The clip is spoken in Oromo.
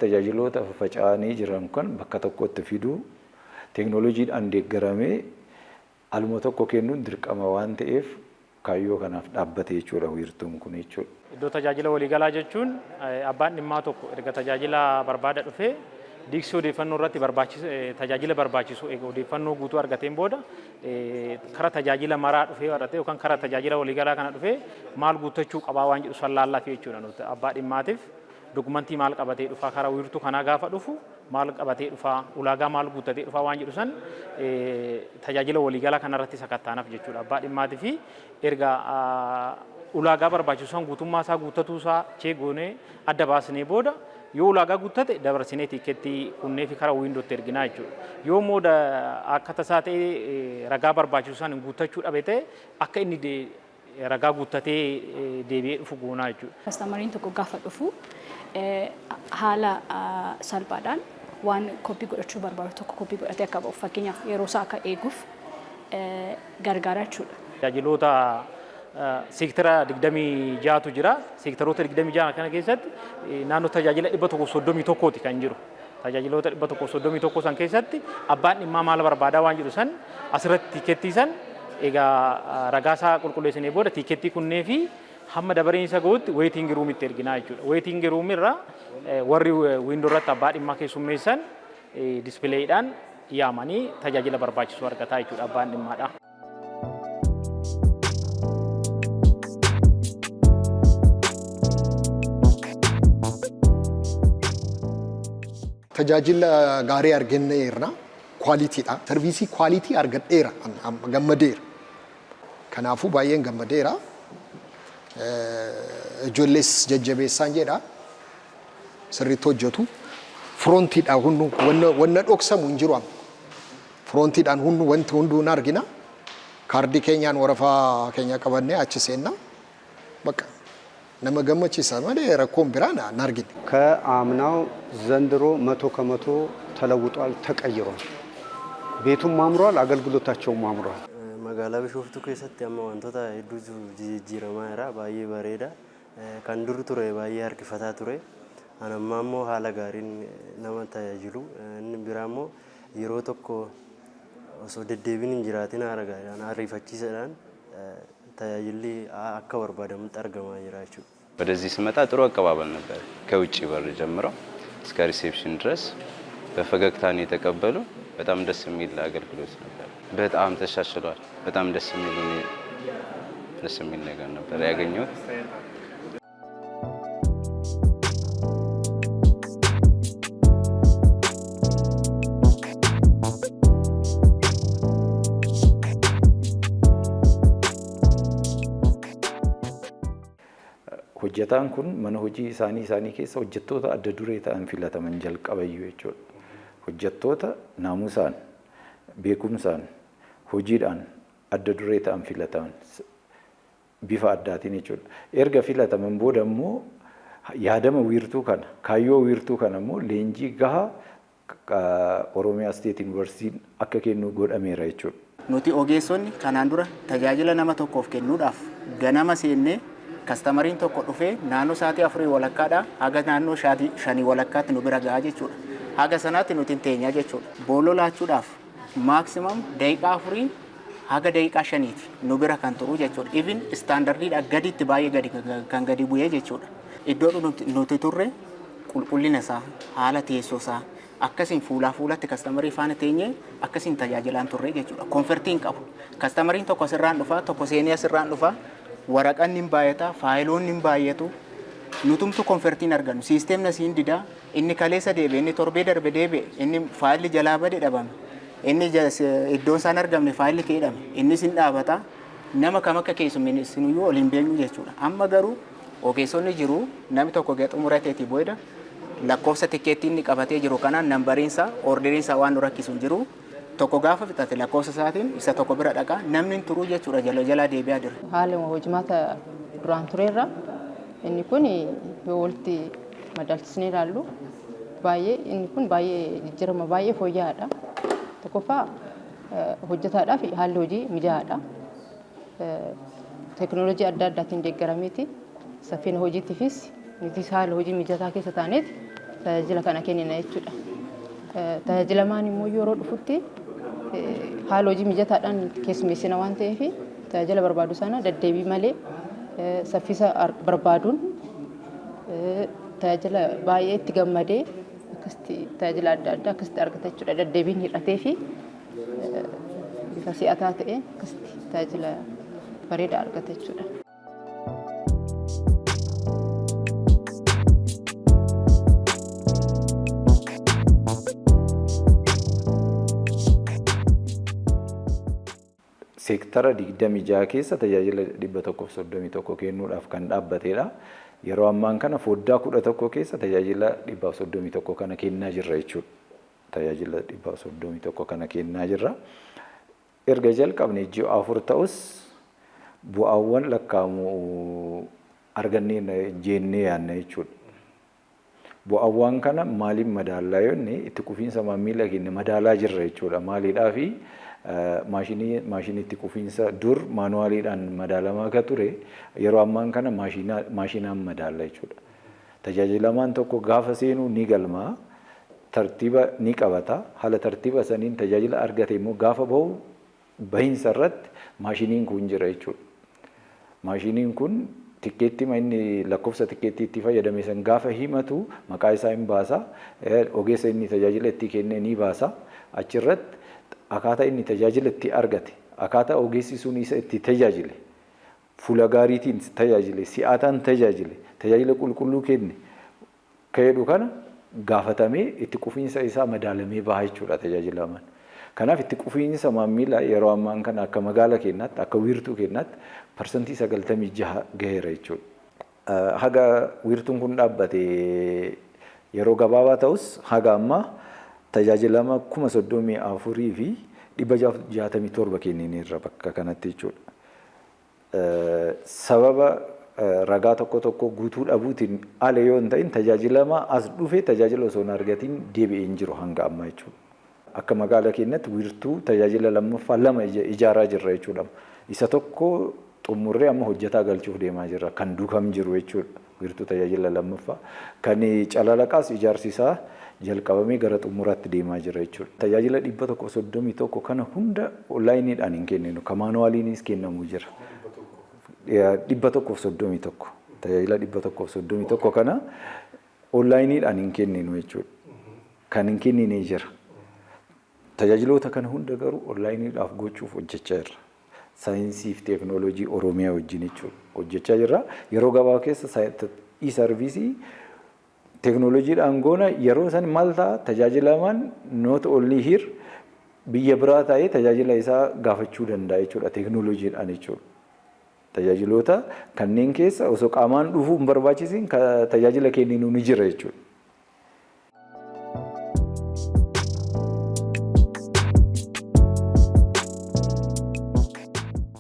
Tajaajiloota faffaca'anii jiran kan bakka tokkotti fiduu, teeknooloojiidhaan deeggaramee aluma tokko kennuun dirqama waan ta'eef, kaayyoo kanaaf dhaabbate jechuudha wiirtuun kun jechuudha. Iddoo tajaajila waliigalaa jechuun abbaan dhimmaa tokko erga tajaajila barbaada dhufee diiksii odeeffannoo irratti tajaajila barbaachisu odeeffannoo guutuu argateen booda kara tajaajila maraa dhufee warratee yookaan kara tajaajila waliigalaa kana dhufee maal guuttachuu qabaa waan jedhu san laallaafi jechuudha. Nuti abbaa dhimmaatiif dokumentii maal qabatee dhufaa, karaa wiirtuu kanaa gaafa dhufu maal qabatee dhufaa, ulaagaa maal guuttatee dhufaa waan jedhu san tajaajila waliigalaa kanarratti sakattaanaaf jechuudha. Abbaa dhimmaatii fi erga ulaagaa barbaachisu san guutummaa isaa guuttatuu isaa check goonee adda baasnee booda, yoo ulaagaa guuttate dabarsinee tiikkeettii kunnee fi karaa wiindootti erginaa jechuudha. Yoo immoo akka tasaa ta'ee ragaa barbaachisu san guuttachuu dhabe ta'e, akka inni ragaa guuttatee deebi'ee dhufu goonaa jechuudha. Customeriin tokko gaafa dhufu haala salphaadhaan waan copy godhachuu barbaadu tokko copy godhatee akka ba'u, fakkeenyaaf yeroo isaa akka eeguuf gargaara jechuudha. Tajaajiloota seektara 26tu jira. Seektaroota 26 kana keessatti naannoo tajaajila 131ti kan jiru. Tajaajiloota 131 san keessatti abbaan dhimmaa maal barbaadaa waan jedhu san asirratti tiikettii san egaa ragaa isaa qulqulleessinee booda tiikettii kunnee fi hamma dabareen isa gahutti waiting roomitti erginaa jechuudha. Waiting room irraa warri window irratti abbaa dhimmaa keessummeessan displaydhaan yaamanii tajaajila barbaachisu argataa jechuudha abbaan dhimmaadha. Tajaajila gaarii arganneerra, qualitydha. Service quality argadheera, gammadeera. Kanaafuu baay'een gammadeera. Ijoollees jajjabeessaan jedha. Sirriitti hojjetu. Frontiidha hundu, wanna dhoksamu hin jiru amma. Frontiidhaan hundu wanti hunduu hin argina. Kaardii keenyaan warafaa keenya qabannee achi seenna. Bakka nama gammachiisa malee rakkoon biraa hin argine. ከአምናው ዘንድሮ 100% ተለውጧል፣ ተቀይሯል። ቤቱም አምሯል፣ አገልግሎታቸውም አምሯል። Magaalaa Bishooftuu keessatti amma wantoota hedduutu jijjiiramaa jira. Baay'ee bareeda. Kan dur ture baay'ee harkifataa ture. Kan ammaa immoo haala gaariin nama tajaajilu. Inni biraa immoo yeroo tokko osoo deddeebiin hin jiraatin haala gaariidhaan ariifachiisaadhaan tajaajilli akka barbaadamutti argamaa jira jechuudha. ወደዚህ ስመጣ ጥሩ አቀባበል ነበር። ከውጭ በር ጀምረው እስከ reception ድረስ በፈገግታ ነው የተቀበሉ። በጣም ደስ የሚል አገልግሎት ነበር። በጣም ተሻሽሏል። በጣም ደስ የሚል ነገር ነበር ያገኘሁት። Hojjetaan kun mana hojii isaanii keessa hojjettoota adda duree ta'an filataman jalqabayyuu jechuudha. Hojjettoota naamusaan, beekumsaan, hojiidhaan adda duree ta'an filataman bifa addaatiin jechuudha. Erga filataman booda immoo yaadama wiirtuu kana, kaayyoo wiirtuu kana immoo leenjii gahaa Oromiyaa State Yuunivarsiitiin akka kennu godhameera jechuudha. Nuti ogeessonni kanaan dura tajaajila nama tokkoof kennuudhaaf ganama seennee, customeriin tokko dhufee naannoo sa'aatii 4:30dhaa haga naannoo sa'aatii 5:30tti nu bira gahaa jechuudha. Haga sanaatti nuti hin teenyaa jechuudha. Booloo laachuudhaaf maximum daqiiqaa 4 haga daqiiqaa 5ti nu bira kan turu jechuudha. Even standardiidha gaditti baay'ee gadi kan gadi bu'ee jechuudha. Iddoo nuti turre qulqullina isaa, haala teessoo isaa, akkasiin fuulaa fuulatti customerii faana teenyee akkasiin tajaajilaan turre jechuudha. Comfortiin qabu. Customeriin tokko asirraan dhufa, tokko seenee asirraan dhufa, waraqanni hin baay'ata, faayiloonni hin baay'atu. Nutumtu comfortiin argannu. Systemni asiin didaa, inni kaleessa deebi'e, inni torbee darbe deebi'e, inni faayilli jalaa bade dhabame, inni iddoon isaan argamne faayilli kee hidhame, innis hin dhaabata. Nama kam akka keessummeessinuyyuu ol hin beeknu jechuudha. Amma garuu ogeessonni jiru, namni tokko gad xumurateeti booda lakkoofsa tikkeettii inni qabatee jiru kanaan numberiinsaa, orderiinsaa waan nu rakkisu hin jiru. Tokko gaafa fixate lakkoofsa isaatiin isa tokko bira dhaqa, namni hin turuu jechuudha, jala jalaa deebi'aa jira. Haala hojimaata duraan tureerra inni kun yoo walitti madaalchisnee ilaallu, baay'ee inni kun baay'ee jijjiirama baay'ee fooyya'aadha. Tokkoffaa, hojjetaadhaaf haalli hojii mijaa'aadha. Teekinooloojii adda addaatiin deeggarameeti saffina hojiitiifis nutis haala hojii mijataa keessa taaneeti Tajaajila kana kennina jechuudha. Tajaajilamaan immoo yeroo dhufutti haala hojii mijataadhaan keessummeessina waan ta'eef, tajaajila barbaadu sana deddeebii malee, saffisa barbaaduun, tajaajila baay'ee itti gammadee, akkasitti tajaajila adda addaa akkasitti argata jechuudha. Deddeebiin hir'atee fi bifa si'ataa ta'een akkasitti tajaajila bareedaa argata jechuudha. Seektara 26 keessa tajaajila 131 kennuudhaaf kan dhaabbatedha. Yeroo ammaan kana foddaa 11 keessa tajaajila 131 kana kennaa jirra jechuudha. Tajaajila 131 kana kennaa jirra. Erga jalqabne ji'a 4 ta'us, bu'aawwan lakkaa'amu argannee jennee yaadna jechuudha. Bu'aawwan kana maaliin madaallaa yoonni itti qufiinsa maamila keenya madaalaa jirra jechuudha. Maaliidhaa fi maashinii itti qufiinsa dur maanuwaaliidhaan madaalamaa akka ture, yeroo ammaan kana maashinaan madaalla jechuudha. Tajaajilamaan tokko gaafa seenu ni galmaa, tartiiba ni qabata. Haala tartiiba saniin tajaajila argate immoo gaafa bahu bahiinsa irratti maashiniin kun jira jechuudha. Maashiniin kun tikkeettii inni lakkoofsa tikkeettii itti fayyadame san gaafa himatu maqaa isaa hin baasa. Ogeessa inni tajaajila itti kenne ni baasa. Achirratti akkaataa inni tajaajila itti argate, akkaataa ogeessi sun isa itti tajaajile, fuula gaariitiin tajaajile, si'aataan tajaajile, tajaajila qulqulluu kenne ka jedhu kana gaafatamee itti qufiinsa isaa madaalamee baha jechuudha tajaajilamaan. Kanaaf itti qufiinsa maamila yeroo ammaan kana akka magaala keenyaatti, akka wiirtuu keenyaatti 96% gaheera jechuudha. Haga wiirtuun kun dhaabbate yeroo gabaabaa ta'us, haga ammaa tajaajilama 34,667 kennineerra bakka kanatti jechuudha. Sababa ragaa tokko tokko guutuu dhabuutiin ala yoo hin ta'in, tajaajilama as dhufe tajaajila osoo hin argatiin deebi'ee hin jiru hanga ammaa jechuudha. Akka magaala keenyatti wiirtuu tajaajila lammaffaa lama ijaaraa jirra jechuudha. Isa tokko xumurree amma hojjetaa galchuuf deemaa jirra. Kan Duukam jiru jechuudha. Wiirtuu tajaajila lammaffaa. Kan Calalaqaas ijaarsi isaa jalqabamee gara xumuraatti deemaa jira jechuudha. Tajaajila 131 kana hunda onlaayiniidhaan hin kenninu. Kan maanuwaaliinis kennamu jira. 131. Tajaajila 131 kana onlaayiniidhaan hin kenninu jechuudha. Kan hin kennine jira. Tajaajiloota kana hunda garuu onlaayiniidhaaf gochuuf hojjechaa jirra. Saayinsii fi teeknooloojii Oromiyaa wajjin jechuudha. Hojjechaa jirra. Yeroo gabaabaa keessa e-service teeknooloojiidhaan goona. Yeroo san maal ta'a? Tajaajilamaan not only here, biyya biraa taa'ee tajaajila isaa gaafachuu danda'a jechuudha teeknooloojiidhaan jechuudha. Tajaajiloota kanneen keessa osoo qaamaan dhufuu hin barbaachisiin tajaajila kenninu ni jira jechuudha.